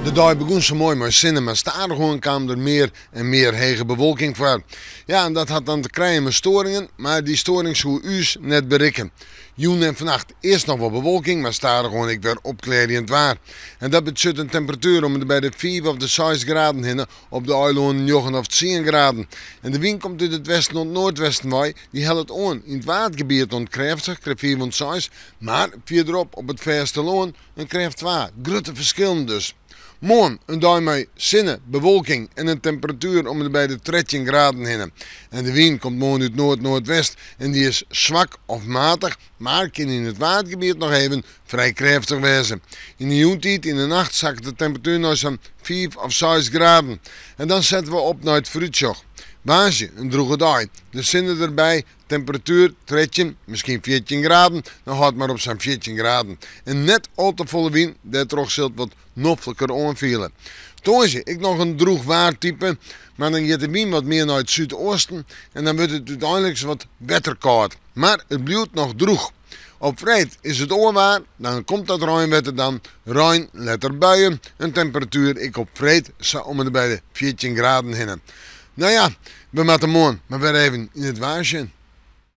De dei begûn sa moai mei sinne, mar stadichoan kaam der mear en mear hege bewolking foar. Ja, en dat hat dan te krijen mei storingen, mar dy storing soe ús net berikke. Jûn en fannacht earst noch wol bewolking, mar stadichoan ek wer opklearjend waar. En dat betsjut in temperatuer om en by de fiif of de seis graden hinne, op de eilannen njoggen of tsien graden. En de wyn komt út it westen oant noardwesten wei, dy hellet oan yn it Waadgebiet oant krêftich, krêft fiif oant seis, mar fierderop op it fêstelân in krêft twa. Grutte ferskillen dus. Moarn in dei mei sinne, bewolking en in temperatuer om en by de 13 graden hinne. En de wyn komt moarn út noard-noardwest en dy is swak of matich, mar kin yn it Waadgebiet noch even frij krêftich wêze. Yn de jûntiid yn de nacht sakket de temperatuer nei sa'n fiif of seis graden. En dan sette we op nei it foarútsjoch. Woansdei in drûge dei, de sinne derby, Temperatuer 13, miskien 14 graden, no hâld mar op sa'n 14 graden. En net al te folle wyn, dêrtroch sil it wat nofliker oanfiele. Tongersdei ek noch in drûch waartype, mar dan giet de wyn wat mear nei it súdoasten en dan wurdt it úteinliks wat wetterkâld. Mar it bliuwt noch drûch. Op freed is it oar waar, dan komt dat reinwetter dan, rein, letter buien, in temperatuer ek op freed sa om en by de 14 graden hinne. No ja, we moatte moarn mar wer even yn it waar sjen.